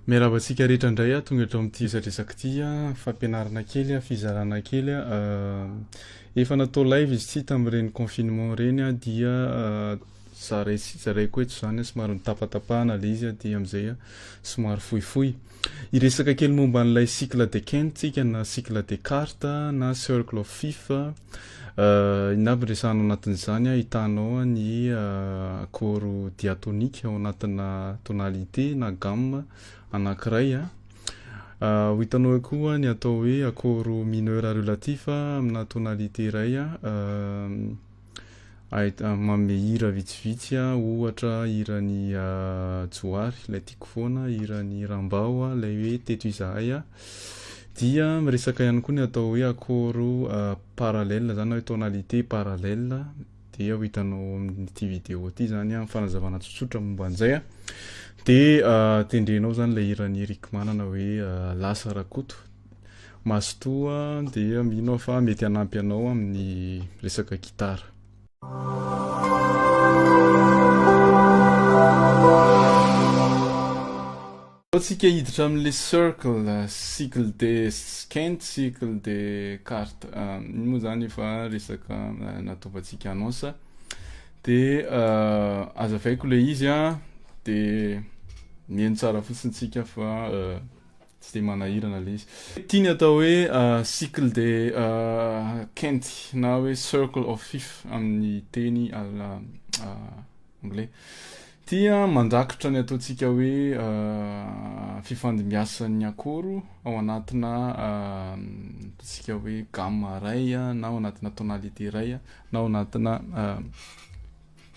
Miarahaba antsika rehetra indray aho tonga eto amin'ity resadresaka ity a, fampianarana kely a, fizarana kely a, efa natao live izy ity tamin'ireny confinement ireny a, dia zaray zaraiko eto izany somary nitapatapahana ilay izy a, dia amin'izay a somary fohifohy. Hiresaka kely momba an'ilay cycle de Kent tsika na cycle des cartes na circle of fifth. Inona avy no resahana ao anatin'izany? Ahitanao ny accord diatonique ao anatina tonalité na gamme anankiray. Ho hitanao eo koa ny atao hoe accord mineur relatif amina tonalité iray. Manome hira vitsivitsy ohatra hiran'i Johary ilay tiako foana, hiran'i Rambao ilay hoe teto izahay. Dia miresaka ihany koa ny atao hoe accord parallèle zany na hoe tonalité parallèle dia ho hitanao amin'ity vidéo ity zany ny fanazavana tsotsotra momba an'izay. Dia tendrenao zany ilay hiran'i Eric Manana hoe Lasa Rakoto. Mazotoa dia mino aho fa mety hanampy anao amin'ny resaka gitara. Aleo tsika hiditra amin'le circle, cycle de Kent, cycle de carte. Iny moa zany efa resaka nataovantsika annonce. De azavaiko le izy an, de mihaino tsara fotsiny tsika fa Tsy dia manahirana ilay izy. Ity ny atao hoe cycle de Kent na hoe circle of fifth amin'ny teny anglais. Ity mandrakitra ny ataontsika hoe fifandimbiasan'ny akoro ao anatina ataontsika hoe gamme iray na ao anatina tonalité iray na ao anatina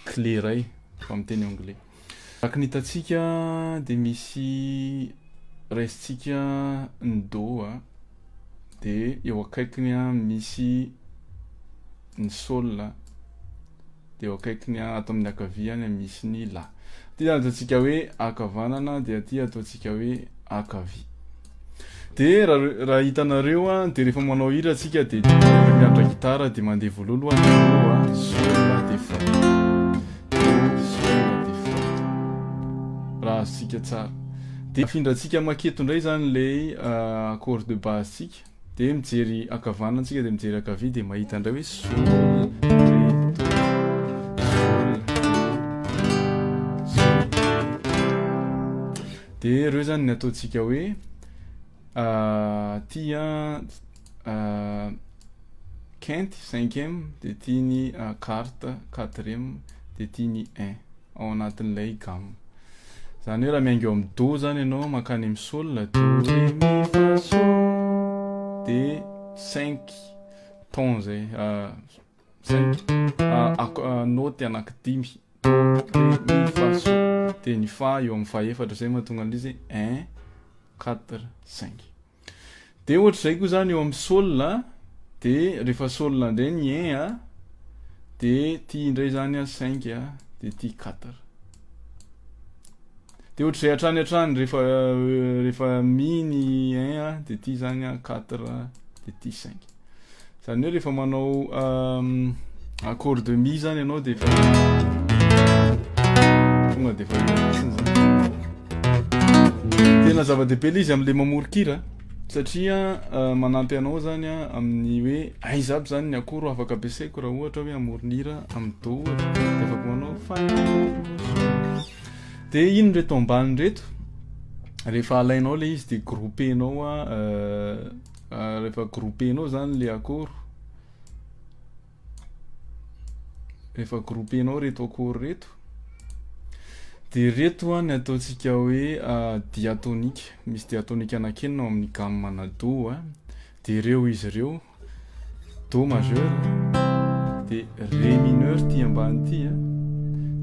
clé iray fa amin'ny teny anglais. Araka ny hitantsika dia misy raisintsika ny do a, dia eo akaikiny a misy ny sol a, dia eo akaikiny a ato amin'ny ankavia any misy ny la. Aty zany ataontsika hoe ankavanana dia aty ataontsika hoe ankavia. De raha raha hitanareo a de rehefa manao hira tsika de mianatra gitara de mandeha voalohany aloha do a sol de fa do sol de fa raha azontsika tsara de afindrantsika maketo indray zany le accord de base tsika de mijery ankavanana tsika de mijery ankavia de mahita indray hoe sol ré do sol ré sol ré De ireo zany ny ataontsika hoe ty an quinte cinquième de ty ny quarte quatrième de ty ny un ao anatin'ilay gamme. Zany hoe raha miainga eo amin'ny do zany ianao mankany amin'ny sol do ré mi fa sol de cinq tons zay cinq note anankidimy Do, ré, mi, fa, sol. Dia ny fa eo amin'ny fahefatra, izay mahatonga an'ilay izy hoe un, quatre, cinq. Dia ohatr'izay koa izany eo amin'ny sol a, dia rehefa sol indray ny un a, dia ity indray izany a cinq a, dia ity quatre. Dia ohatr'izay hatrany hatrany rehefa rehefa mi ny un a, dia ity izany a quatre, dia ity cinq. Zany hoe rehefa manao accord de mi zany ianao dia efa tonga dia efa eo fotsiny zany. Tena zava-dehibe ilay izy amin'ilay mamoron-kira satria manampy anao zany amin'ny hoe aiza aby zany ny akoro afaka ampiasaiko raha ohatra hoe hamorona hira amin'ny do ohatra dia afaka manao fa dia ino ireto ambany ireto rehefa alainao ilay izy dia grouper-nao Rehefa grouper-nao zany le accord, rehefa grouper-nao reto accord reto, de reto a ny ataontsika hoe diatonique, misy diatonique anankenina ao amin'ny gamme ana do a, de reo izy ireo, do majeur, de ré mineur ty ambany ty a,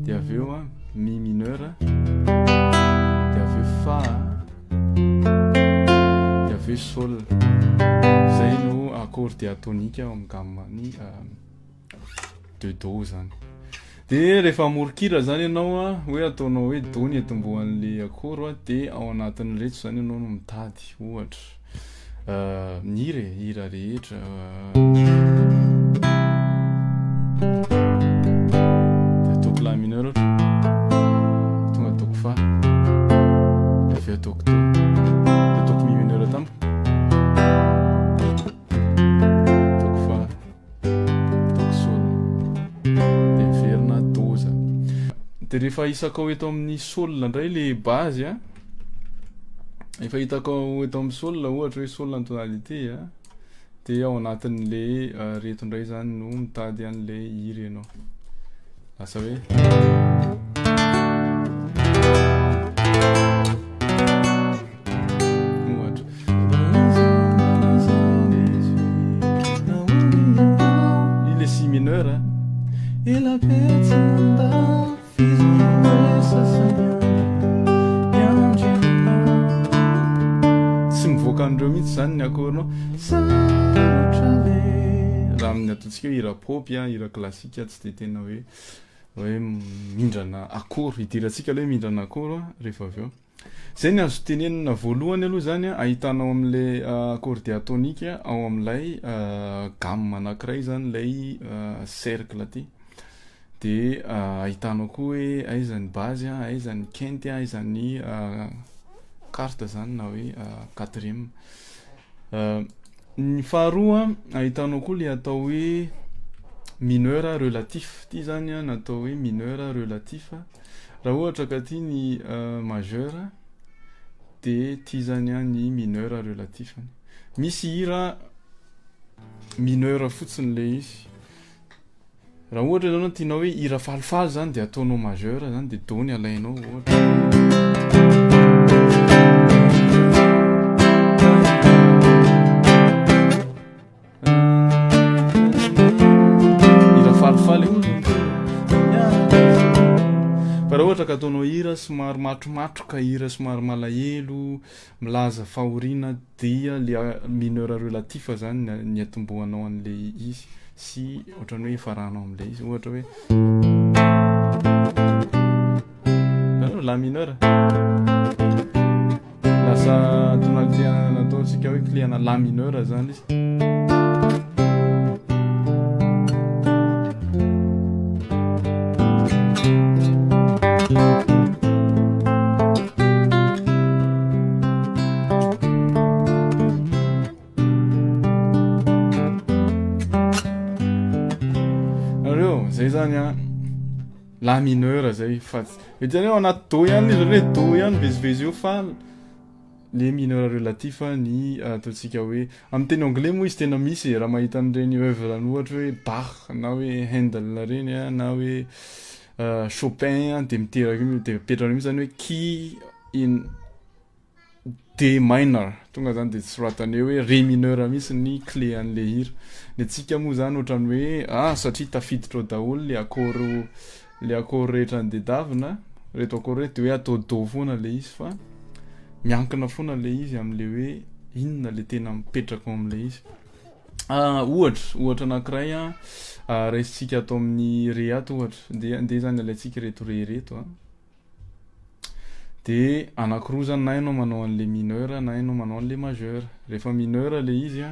de avy eo a mi mineur, de avy eo fa a, Dia avy eo sol. Izay no accord diatonique ao amin'ny gamme ny de do zany. Dia rehefa hamoron-kira zany ianao a, hoe ataonao hoe do ny atombohan'le accord a, dia ao anatin'ireto zany ianao no mitady ohatra ny hira e, hira rehetra. Dia ataoko la mineur ohatra, tonga ataoko fa, dia avy eo ataoko do. De rehefa isakao eto amin'ny sol indray le base a, efa hitakao eto amin'ny sol ohatra hoe sol ny tonalité a, de ao anatin'le reto indray zany no mitady an'le hira ianao. Lasa hoe ohatra. Io le si mineur a. Ela be tsy nandalo f'izy hoe sasany miandry anao. Tsy mivoaka an'ireo mihitsy zany ny accord-nao. Sarotra be. Raha amin'ny ataontsika hoe hira pop a, hira classique tsy de tena hoe hoe mindrana accord, idirantsika aloha hoe mindrana accord rehefa avy eo. Zay ny azo tenenina voalohany aloha zany a, ahitanao amin'le accord diatonique ao amin'ilay gamme anankiray zany ilay cercle ty. De ahitanao koa hoe aiza ny base a, aiza ny quinte a, aiza ny quarte zany na hoe quatrième. Ny faharoa ahitanao koa le atao hoe mineur relatif. Ty zany a natao hoe mineur relatif. Raha ohatra ka ty ny majeur de ty zany a ny mineur relatif. Misy hira mineur fotsiny le izy. Raha ohatra zao anao tianao hoe hira falifaly zany de ataonao majeur zany de do ny alainao ohatra. Hira falifaly. Fa raha ohatra ka ataonao hira somary matromatroka, hira somary malahelo, milaza fahoriana dia le mineur relatif zany ny atombohanao an'le izy sy ohatran'ny hoe ifaranao am'le izy, ohatra hoe la mineur lasa tonalité nataontsika hoe clé ana la mineur zany izy. Nareo, zay zany a la mineur zay fa mety zany hoe ao anaty do ihany izy hoe do ihany mivezivezy eo fa le mineur relatif ny ataontsika hoe amin'ny teny anglais moa izy tena misy e, raha mahita an'ireny oeuvre ny ohatra hoe Bach na hoe Handel reny a na hoe Chopin de miteraka io de mipetraka io zany hoe key in D minor, tonga zany de soratany eo hoe ré mineur mihitsy ny clé an'le hira. Ny antsika moa zany ohatran'ny hoe ah satria tafiditra ao daholo le accord le accord rehetra nodedavina, reto accord reto de hoe atao do foana le izy fa miankina foana le izy am'le hoe inona le tena mipetraka ao am'le izy. Ohatra, ohatra anankiray a, raisintsika ato amin'ny ré ato ohatra, ndeha ndeha zany alaintsika reto ré reto a. De anankiroa zany na ianao manao an'le mineur na ianao manao an'le majeur. Rehefa mineur le izy a,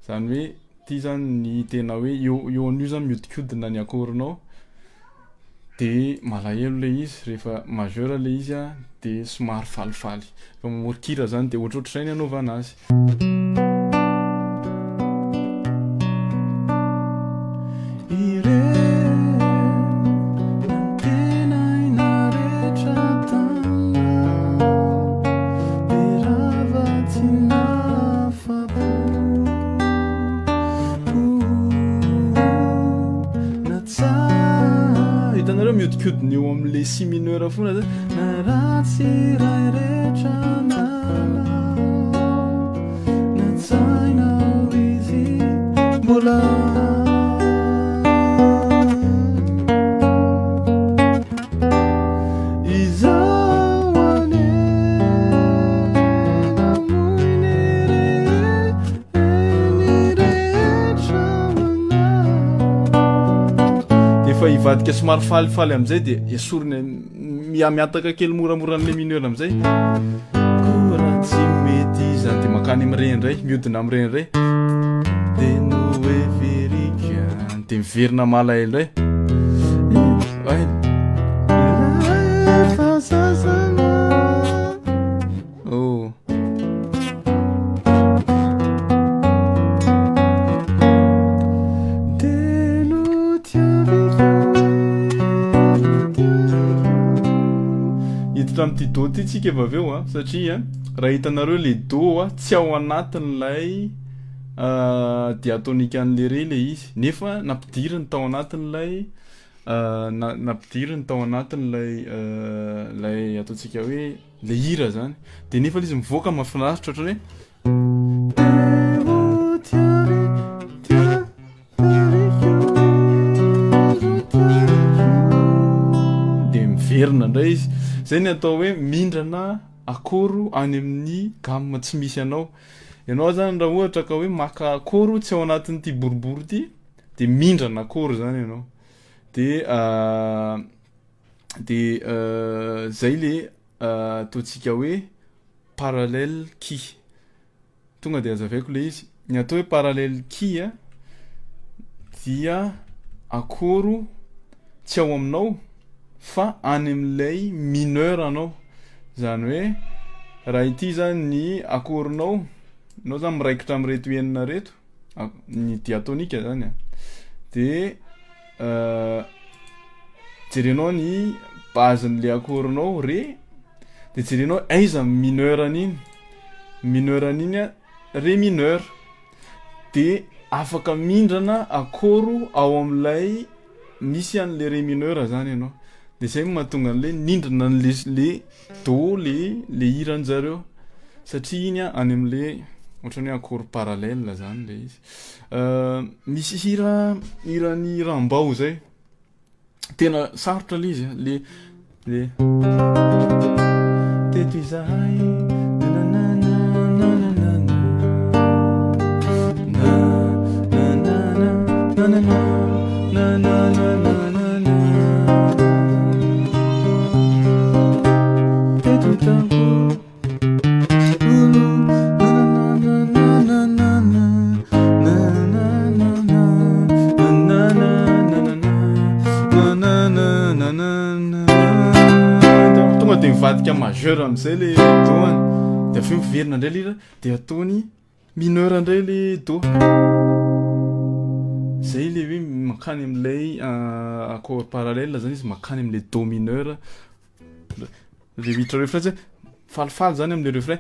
zany hoe ty zany ny tena hoe eo eo an'io zany mihodinkodina ny accord-nao de malahelo le izy, rehefa majeur le izy a de somary falifaly. Rehefa mamoron-kira zany de ohatrohatr'izay ny anaovana azy. Hitanareo mihodinkodina eo amin'le si mineur foana zany. Na ratsy iray rehetra nanao, natsaina ho izy mbola. Izaho anie namoy ny ny rehetra manao. Efa hivadika somary falifaly amizay de esorina miha-mihataka kely moramora an'le mineur amizay. Koa raha tsy mety izany de mankany amin'ny ré indray, mihodina amin'ny ré indray. De noheveriko ihany, de miverina malahelo indray. Efa sasana. Oh. De notiaviko. do ty tsika efa avy eo a, satria raha hitanareo le do a tsy ao anatin'ilay diatonique an'le re le izy, nefa nampidiriny tao anatin'ilay nampidiriny tao anatin'ilay ilay ataontsika hoe le hira zany, de nefa le izy mivoaka mahafinaritra ohatran'ny hoe de miverina indray izy, zay ny atao hoe mindrana akôro any amin'ny gamme tsy misy anao, ianao zany raha ohatra ka hoe maka akôro tsy ao anatin'ity boribory ity de mindrana akôro zany ianao, de de zay le ataontsika hoe parallel key. Tonga de azavaiko le izy, ny atao hoe parallel key a dia akôro tsy ao aminao fa any amin'ilay mineur anao, zany hoe raha ity zany ny akôronao, anao zany miraikitra amin'ireto enina reto, ny diatonique zany a, de jerenao ny base-n'le akôronao re, de jerenao aiza ny mineur an'iny, mineur an'iny a ré mineur, de afaka mindrana akôro ao amin'ilay misy an'le ré mineur zany ianao, de zay no mahatonga an'le nindrana an'le le do le le hiran-jareo satria iny a any am'le ohatran'ny hoe accord parallèle zany le izy. Misy hira hiran'i Rambao zay, tena sarotra le izy a, le le teto izahay Tonga de mivadika majeur am'zay le do-any, de avy eo miverina indray le hira de ataony mineur indray le do. Zay le hoe mankany am'lay accord parallèle zany izy mankany am'le do mineur. Le miditra refrain zay falifaly zany am'le refrain.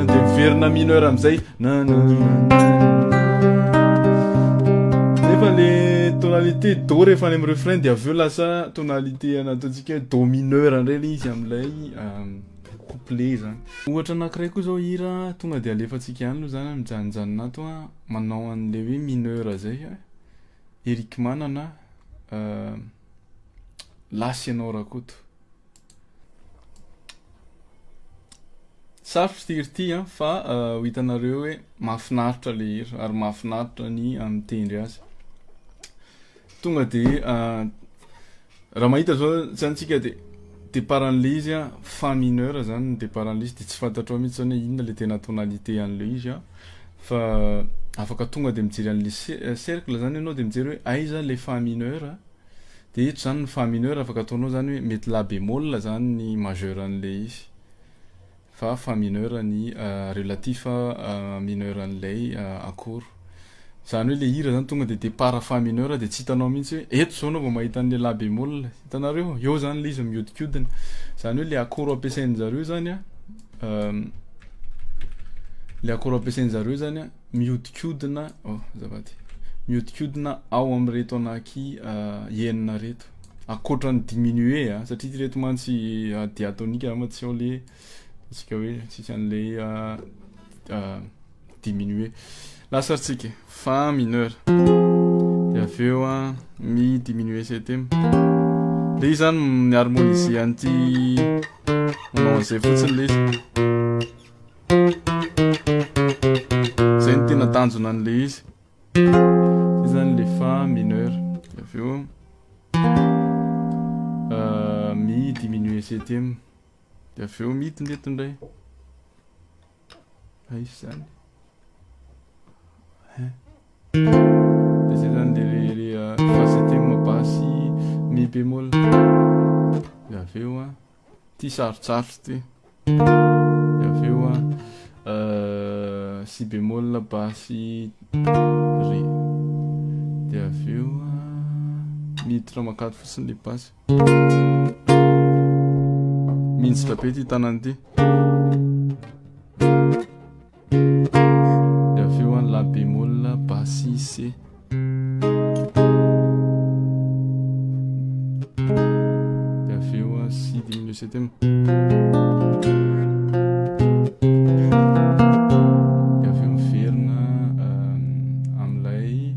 De miverina mineur am'zay. Nefa le tonalité do rehefa any amin'ny refrain de avy eo lasa tonalité ana ataontsika hoe do mineur indray le izy amin'ilay couplet zany. Ohatra anankiray koa zao hira tonga de alefantsika ihany aloha zany mijanonjanona ato a, manao an'le hoe mineur zay a, Eric Manana Lasa ianao Rakoto. Sarotra ity hira ity an, fa ho hitanareo hoe mahafinaritra le hira ary mahafinaritra ny mitendry azy. Tonga de raha mahita zao zany tsika de départ an'le izy an, fa mineur zany ny départ an'le izy de tsy fantatrao mihitsy zany hoe inona le tena tonalité an'le izy an, fa afaka tonga de mijery an'le cercle zany ianao de mijery hoe aiza le fa mineur. De eto zany ny fa mineur afaka ataonao zany hoe mety la bémol zany ny majeur an'le izy fa fa mineur ny relatif mineur an'ilay accord. Zany hoe le hira zany tonga de départ fa mineur de tsy hitanao mihitsy hoe eto zao anao vao mahita an'le la bémol. Hitanareo? Eo zany le izy mihodinkodina. Zany hoe le accord ampiasain-jareo zany a le accord ampiasain-jareo zany a mihodinkodina, oh azafady, mihodinkodina ao amin'ireto anaky enina reto, ankoatra ny diminué a, satria ireto mantsy diatonique angamba tsy ao le ataontsika hoe tsisy an'le diminué. Lasa ary tsika, fa mineur, de avy eo a mi diminué septième, le izy zany mi-harmoniser an'ity manao an'izay fotsiny le izy. Zay no tena tanjona an'le izy. Zay zany le fa mineur. Avy eo mi diminué septième. De avy eo midina eto indray. Aiza zany? Hein. De zay zany le le fa septième basse mi bémol. De avy eo a. Ty sarotsarotra ty. De avy eo a si bémol basy ré. De avy eo a miditra makato fotsiny le basy. Mihinjitra be ty tanana ty. De avy eo a la bémol basy C. De avy eo a si diminué septième. De avy eo miverina amin'ilay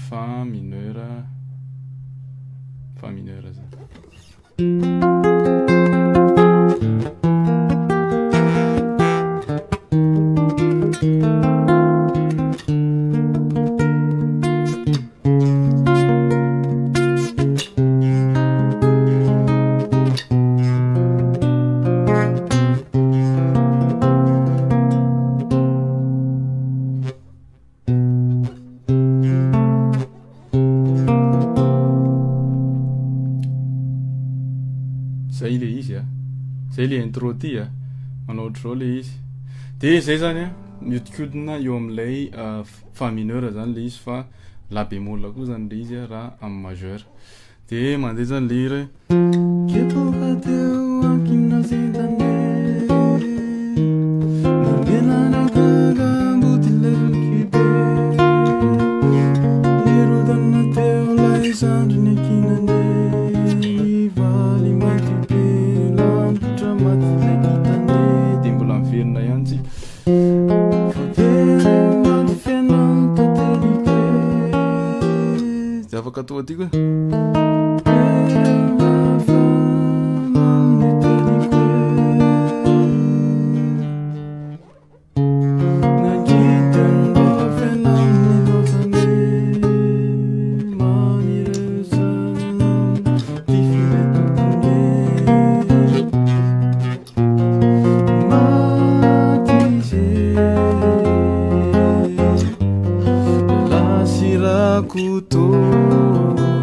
fa mineur, fa mineur zany. Zay le izy a, zay le intro ty a, manao ohatr'izao le izy. De zay zany a, miodikodina eo amin'ilay fa mineur zany le izy fa la bémol koa zany le izy a raha amin'ny majeur. De mandeha zany le hira hoe. Kepoka teo ankina zintane, Nambelana gaga ambody lekibe, Nirodana teo lay zandriny ankinane, Nivaly mainty be lanitra maty lay kitane. De mbola miverina ihany tsika. Voatery maty fiainana tanterike. De afaka atao aty koa.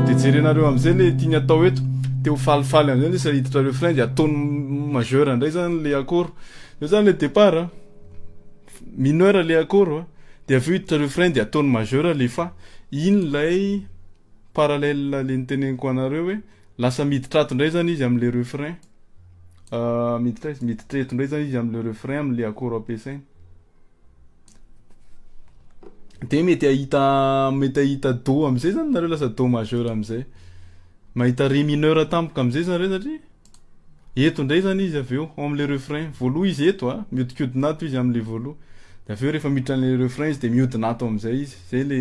De jerenareo amizay le tiany atao eto, te ho falifaly amizay le sady hiditra refrain de ataony majeur ndray zany le accord. Eo zany le départ a, mineur le accord a, de avy eo hiditra refrain de ataony majeur le fa. Iny lay parallèle le niteneniko anareo hoe lasa miditra ato ndray zany izy am'le refrain. Miditra izy, miditra eto ndray zany izy am'le refrain am'le accord ampiasainy. De mety ahita, mety ahita do amizay zany nareo, lasa do majeur amizay. Mahita ré mineur tampoka amizay zareo satria eto ndray zany izy avy eo ao am'le refrain. Voaloha izy eto a, miodikodina ato izy am'le voaloha. De avy eo rehefa miditra an'le refrain izy de miodina ato amizay izy. Zay le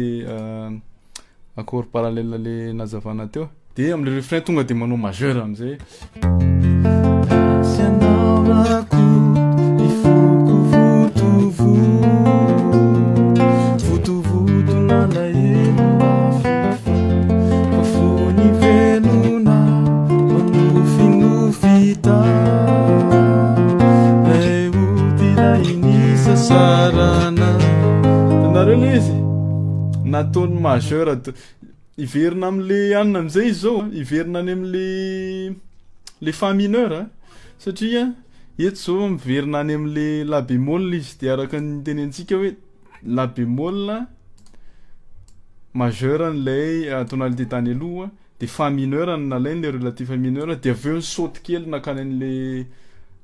accord parallèle le nazavana teo. De am'le refrain tonga de manao majeur amizay. Nareo le izy nataony majeur hiverina am'le anina amizay izy zao, hiverina any am'le le fa mineur a, satria eto zao miverina any am'le la bémol izy, de araka ny tenentsika hoe la bémol majeur an'ilay tonalité tany aloha, de fa mineur no nalainy le relatif mineur, de avy eo nisaoty kely nakany an'le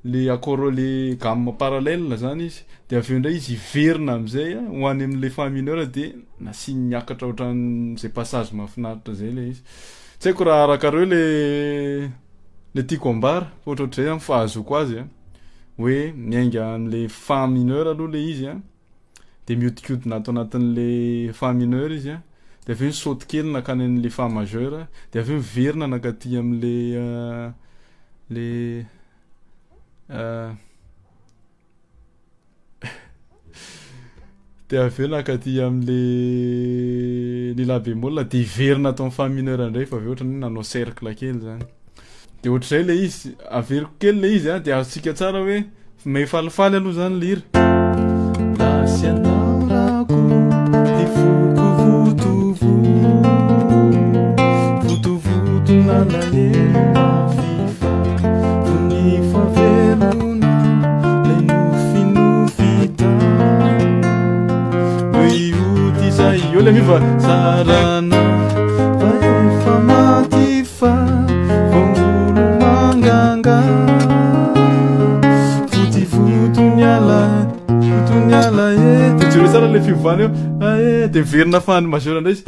le accord le gamme parallèle zany izy, de avy eo indray izy hiverina amizay a ho any am'le fa mineur, de nasiany niakatra ohatran'zay passage mahafinaritra zay le izy. Tsy haiko raha arakareo le tiako ambara, fa ohatrohatr'izay zany fahazoako azy a, hoe miainga am'le fa mineur aloha le izy a, de miodikodina ato anatin'le fa mineur izy a, de avy eo nisaoty kely nakany an'le fa majeur, de avy eo miverina nakaty am'le le de avy eo nakaty am'le le la bémol, de hiverina ato amin'ny fa mineur indray, fa avy eo ohatrany hoe nanao cercle kely zany. De ohatr'izay le izy, averiko kely le izy a, de azontsika tsara hoe may falifaly aloha zany le hira. Lasy anao rako, ty foko votovoto, votovoto nalahelo mafy. Sarana fa efa maty fa voaolo manganga Fotifoto ny ala foto ny ala e De jereo tsara le fiovana eo ae de miverina fa ny majeur indray izy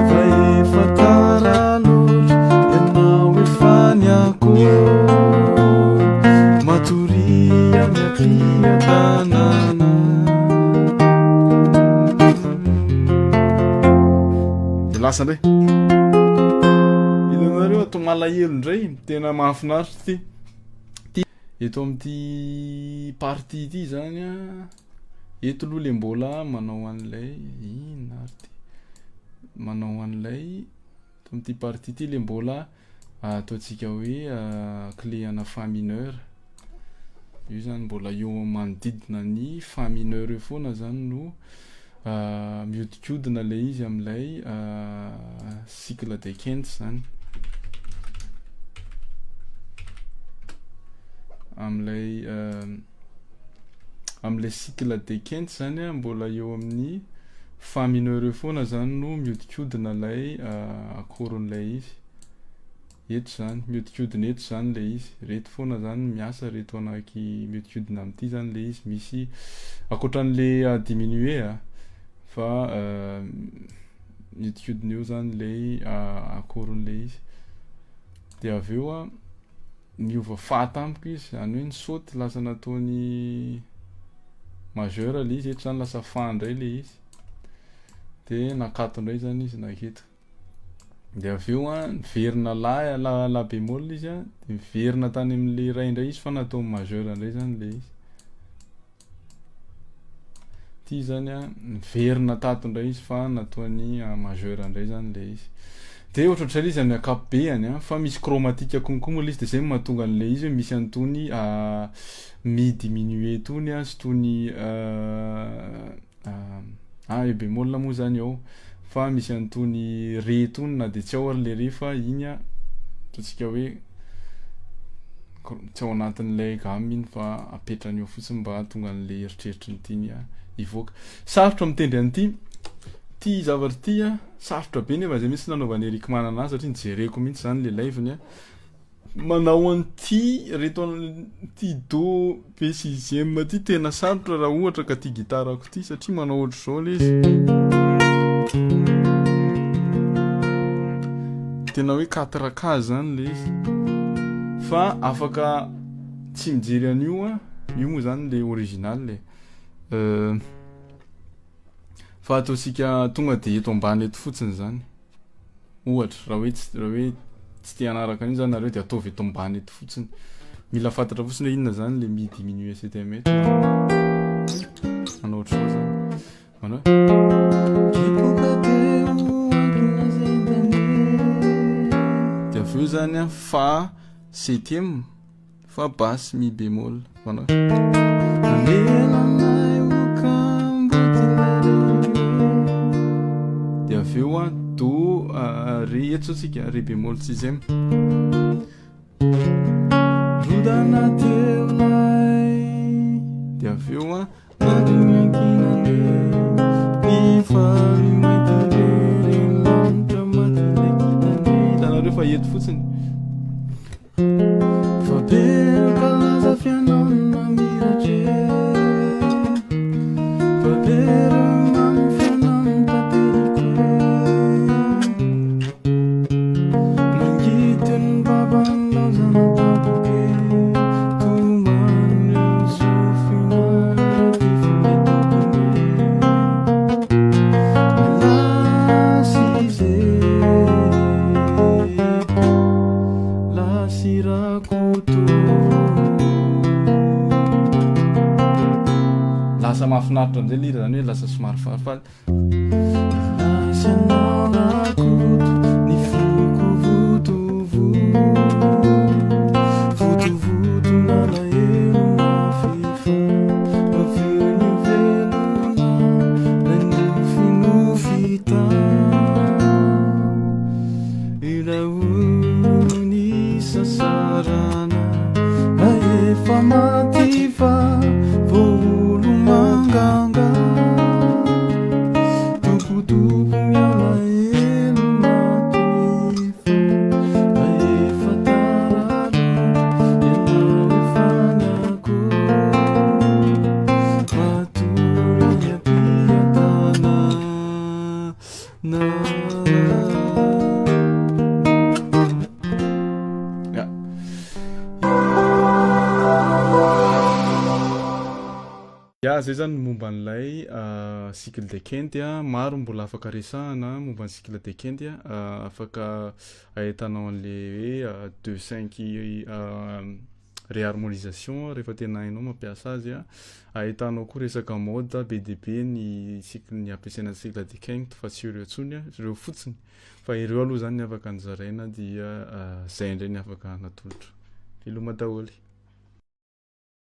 Fa efa tara loatra ianao efa niakoho Matoria miapiadanana De lasa indray. Hitanareo ato malahelo indray, tena mahafinaritra ity. Ty eto amin'ity partie ity zany a, eto aloha le mbola manao an'ilay inona ary ty? Manao an'ilay eto amin'ity partie ity le mbola ataontsika hoe clé ana fa mineur. Io zany mbola eo manodidina ny fa mineur eo foana zany no miodikodina le izy amin'ilay cycle de quinte zany. Amin'ilay amin'ilay cycle de quinte zany a, mbola eo amin'ny fa mineur eo foana zany no miodikodina ilay accord-n'ilay izy. Eto zany, miodikodina eto zany le izy, reto foana zany miasa reto anaky miodikodina amin'ity zany le izy, misy ankoatran'le diminuer a, fa miodikodina eo zany le accord-n'le izy, de avy eo a niova fa tampoka izy, zany hoe nisaoty lasa nataony majeur le izy, eto zany lasa fa ndray le izy, de nakato ndray zany izy naketo. De avy eo a niverina la la la bémol izy a, de niverina tany amin'le iray indray izy fa natao majeur indray zany le izy. Ty zany a niverina tato indray izy fa nataony majeur indray zany le izy. De ohatrohatran'izay le izy amin'ny ankapobeany a, fa misy chromatique konko moa le izy de zay no mahatonga an'le izy hoe misy an'itony mi diminué tony a sy tony Ah e bémol moa zany ao fa misy an'itony ré itony na de tsy ao ary le ré fa iny a ataontsika hoe tsy ao anatin'ilay gamme iny fa apetrany eo fotsiny mba hahatonga an'le eritreritry ny tiany hivoaka. Sarotra mitendry an'ity ty zavatra ity a, sarotra be nefa zay mihitsy nanaovan'i Eric Manana azy satria nijereko mihitsy zany le live-ny a. Manao an'ity reto an'ity do B sixième ty tena sarotra raha ohatra ka ty gitarako ty satria manao ohatr'izao le izy. Tena hoe quatre K zany le izy. Fa afaka tsy mijery an'io a, io moa zany le original e. Fa ataontsika tonga de eto ambany eto fotsiny zany. Ohatra, raha hoe tsy raha hoe tsy te hanaraka an'io zany nareo de ataovy eto ambany eto fotsiny. Mila fantatra fotsiny hoe inona zany le mi diminué septième eto. Manao ohatr'izao zany. Manao De avy eo zany a fa septième Fa basse mi bémol manao de avy eo a do ré eto zao tsika ré bémol sixième rodana teo lay de avy eo a hitanareo fa eto fotsiny Fa be kalaza fianao ny mamiratra e Fa be ireo mamy fianao ny tanteriko e Mangidy ny vava nilaozana tampoka e Tomany ireo sofina tifiny tompony e Lasa izy e Lasy Rakoto. Lasa mahafinaritra amizay le hira zany hoe lasa somary falifaly. Lasa ianao Rakoto, ny foko votovoto, votovoto nalahelo mafy fa avy eo ny velona, lay nofinofy tany. Ilay ony sasarana efa maty fa vao olo-manganga. Tompotoko. Voilà, zay zany momba an'ilay cycle de quinte. Maro mbola afaka resahana momba ny cycle de quinte. Afaka ahitanao an'le hoe deux cinq réharmonisation rehefa tena hainao mampiasa azy, ahitanao koa resaka mode be dia be ny cycle, ny ampiasaina cycle de quinte, fa tsy ireo intsony, ireo fotsiny, fa ireo aloha zany ny afaka nozaraina. Dia zay indray ny afaka natolotra. Veloma daholy.